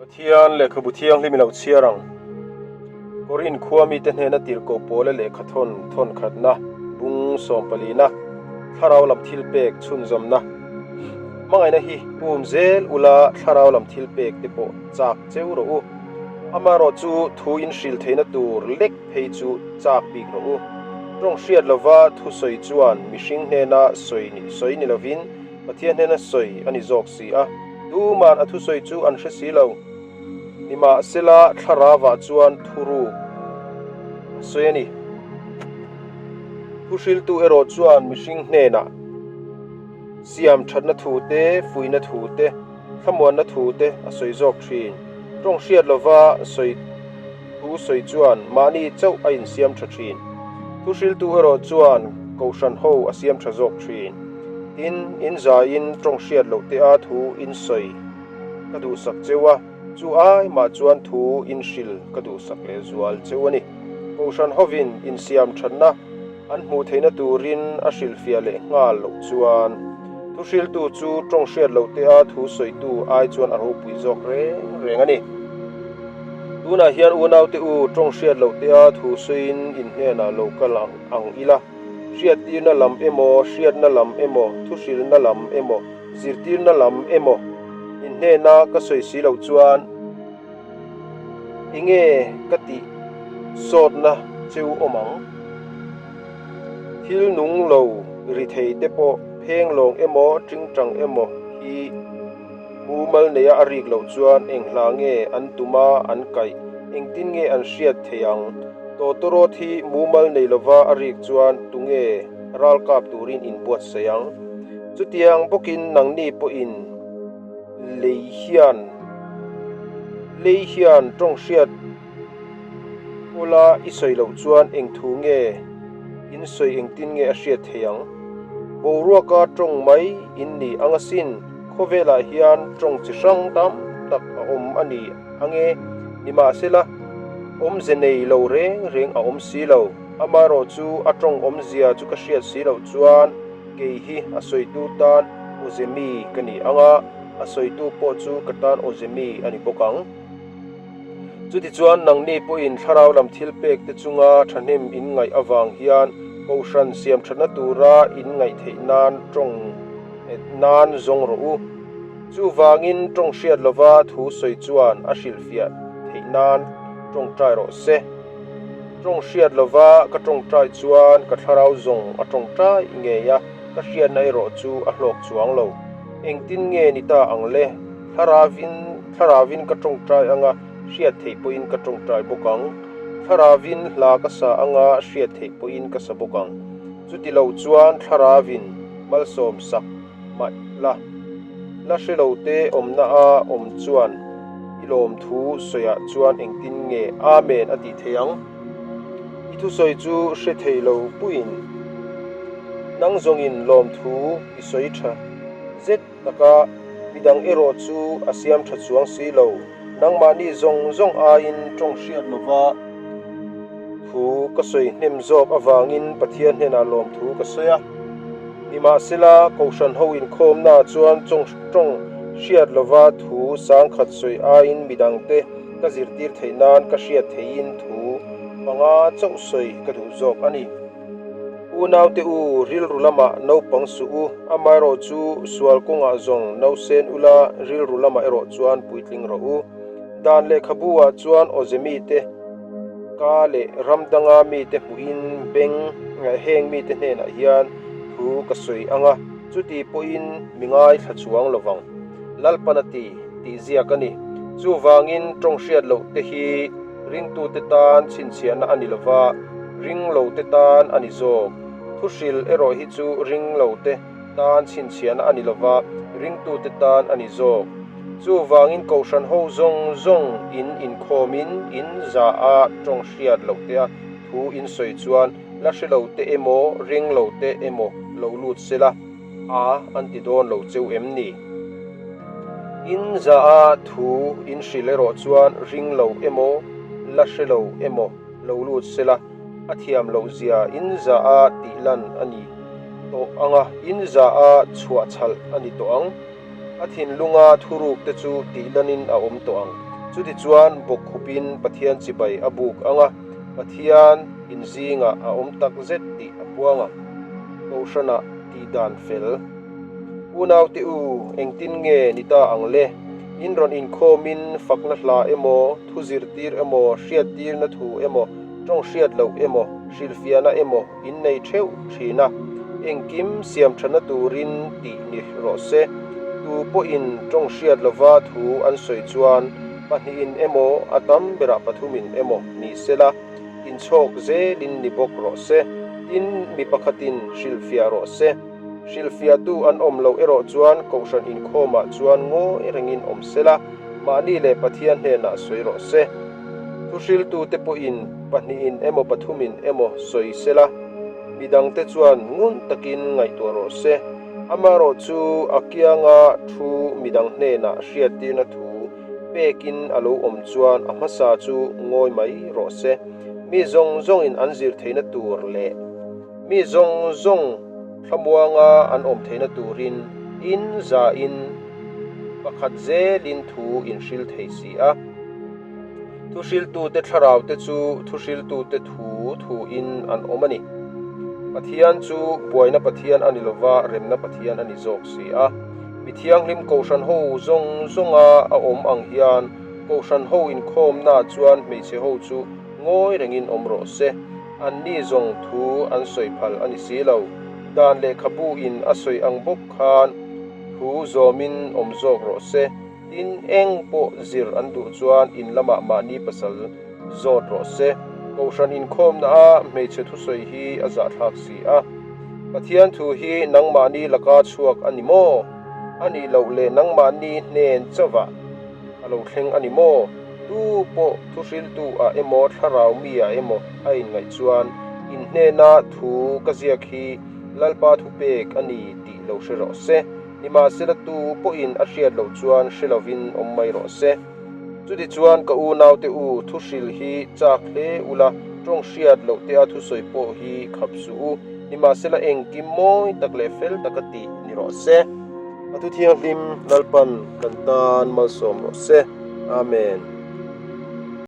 Pathian lehkhabu thianghlim i lo chhiar ang. Korin khua mite hnena tirhkoh pawla lehkha thawn thawn khatna, bung sawmpalina, thlarau lam thil pek chhunzawmna. Hmangaihna hi um zel ula thlarau lam thil pek te pawh chak cheu rawh u. Amaherawh chu thu in hrilh theihna tur lek phei chu chak bik rawh u. Tawng hriat lova thusawi chuan mihring hnena sawi sawi ni lovin Pathian hnena sawi a ni zawk si a, tuman a thusawi chu an hre si lo. Nimahsela thlarauah chuan thuruk a sawi a ni. Thuhriltu erawh chuan mihring hnenah siam thatna thu te, fuihna thu te, thlamuanna thu te a sawi zawk thin. Tawng hriat lova sawi Thu sawi chuan mahni chauh a insiam tha thin. Thu hriltu erawh chuan kohhran ho a siam tha zawk thin. Tin, in zaiin tawng hriat loh te a thu in sawi ka duhsak cheu a, chu ai mah chuan thu in hril ka duhsak leh zual cheu a ni. Kohhran hovin insiam thatna an hmuh theihna turin a hrilhfiah leh nghal loh chuan thu hriltu chu tawng hriat loh te a thu sawitu ai chuan a ropui zawk reng reng a ni. Tunah hian unaute u tawng hriat loh te a thu sawiin in hnenah lo kal ang ila, hriattirna lam emaw, hriatna lam emaw, thu hrilhna lam emaw, zirtirna lam emaw in hnena ka sawi si loh chuan, Enge ka tih sawtna cheu awm ang? Thil nung lo ri thei te pawh pheng lawng emaw tingtang emaw hi mumal neia a rik loh chuan eng hla nge an tuma an kaih, engtin nge an hriat thei ang? Tawtawrawt hi mumal nei lova a rik chuan tunge ralkap turin inbuatsaih ang? Chutiang bawkin nangni pawhin. Lei hian Lei hian tawng hriat ula i sawi loh chuan eng thu nge in sawi engtin nge a hriat thei ang? Boruaka tawng mai in ni ang asin, khawvelah hian tawng chi hrang tam tak a awm a ni ange, nimahsela awmze nei lo reng reng a awm si lo, amaherawh chu a tawng awmzia chu ka hriat si loh chuan Kei hi a sawitu tan Awzemi ka ni ang a, a sawitu pawh chu ka tan Awzemi a ni bawk ang. Chutichuan nangni pawhin thlarau lam thil pek te chunga thahnem in ngaih avang hian Kohhran siam thatna tura in ngaih theih nan tawng nan zawng rawh u. Chuvangin tawng hriat lova thu sawi chuan a hrilhfiah theih nan tawngtai rawh se. Tawng hriat lova ka tawngtai chuan ka thlarau zawng a tawngtai ngei a, ka hriatna erawh chu a hlawk chuang lo. Engtin nge ni ta ang le? Thlaravin, thlaravin ka tawngtai anga hriat theih pawhin ka tawngtai bawk ang. Thlaravin hla ka sa anga hriat theih pawhin ka sa bawk ang. Chuti lo chuan thlaravin malsawm sak mah la, la hre lo te awmna a awm chuan i lawmthu sawiah chuan engtin nge Amen a tih theih ang? I thusawi chu hre thei lo puiin nang zawngin lawmthu i sawi tha zet taka midang erawh chu a siam tha chuang si lo. Nangmahni zawng zawng aiin tawng hriat lova thu ka sawi hnem zawk avangin Pathian hnenah lawmthu ka sawi a. Nimahsela, Kohhran ho inkhawmnaah chuan tawng hriat lova thu sangkhat sawi aiin midangte ka zirtir theih nan ka hriat theihin thu panga chauh sawi ka duh zawk a ni. Unaute u, rilru lamah naupang suh u, amaherawh chu sual kawngah zawng nausen ula, rilru lamah erawh chuan puitling rawh u. Dan lehkhabu ah chuan awze mite ka leh ram danga mite hmuhin beng heng mite hnenah hian thu ka sawi ang a, chuti pawhin mi ngaithla chuang lovang. Lalpan a ti, tih ziak a ni. Chuvangin tawng hriat loh te hi Ringtute tan chhinchhiahna a ni lova, ringlote tan a ni zawk. Thuhril erawh hi chu ringlote tan chhinchhiahna a ni lova, ringtute tan a ni zawk. Chuvangin Kohhran ho zawng zawng in inkhawmin in za a tawng hriat loh te a thu in sawi chuan la hre lo te emaw ringlo te emaw lo lut sela. A an ti dawn lo cheu em ni? In za a thu in hrilh erawh chuan ring lo emaw, la hre lo emaw lo lut sela, a thiam loh zia in za a tih lan a ni tawh ang a, in za a chhuah chhalh a ni tawh ang. A thinlunga thuruk te chu tih lanin a awm tawh ang. Chutichuan bawkkhupin Pathian chibai a buk ang a, Pathian in zingah a awm tak zet tih a puang ang. Kohhranah tih dan fel. Unaute u, engtin nge ni ta ang le? In rawn inkhawmin fakna hla emaw, thu zirtir emaw, hriattirna thu emaw, tawng hriat loh emaw, hrilhfiahna emaw in nei theuh thin a, engkim siam thana turin tih ni rawh se. Tu pawhin tawng hriat lova thu an sawi chuan pahnihin emaw, a tam berah pathumin emaw ni sela, inchhawk zelin ni bawk rawh se. Tin, mi pakhatin hrilhfiah rawh se. Hrilhfiahtu an awm loh erawh chuan Kohhran inkhawmah chuan ngawi rengin awm sela, mahni leh Pathian hnenah sawi rawh se. Thuhriltute pawhin pahnihin emaw pathumin emaw sawi sela, midangte chuan ngun takin ngaihtuah rawh se. Amaherawh chu a kianga thu midang hnenah hriattirna thu pekin a lo awm chuan a hmasa chu ngawi mai rawh se. Mi zawng zawngin an zir theihna tur leh. Mi zawng zawng thlamuanga an awm theihna turin in zain pakhat zelin thu in hril thei si a. Thuhriltute thlaraute chu thuhriltute thu thuin an awm a ni. Pathian chu buaina Pathian a ni lova, remna Pathian a ni zawk si a. Mi thianghlim Kohhran ho zawng zawnga a awm ang hian Kohhran ho inkhawmnaah chuan hmeichhe ho chu Ngawi rengin awm rawh se, anni zawng thu an sawi phal a ni si lo. Dan lehkhabu in a sawi ang bawk khan thu zawmin awm zawk rawh se, tin eng pawh zir an duh chuan in lamah mahni pasal zawt rawh se. Kohhran inkhawmna a hmeichhe thusawi hi a zahthlak si a. Pathian thu hi nangmahni laka chhuak a ni maw? A nih loh leh nangmahni hnen chauhah a lo thleng a ni maw? Tu pawh thuhriltu ah emaw thlarau mi ah emaw a inngaih chuan in hnena thu ka ziak hi Lalpa thupek a ni tih lo hre rawh se. Nimahsela tu pawhin a hriat loh chuan hre lovin awm mai rawh se. Chutichuan ka unaute u thuhril hi chak hle ula, tawng hriat loh te a thusawi pawh hi khap suh u. Nimahsela engkim mawi tak leh fel taka tih ni rawh se. A thu thianghlim Lalpan kan tan malsawm rawh se. Amen.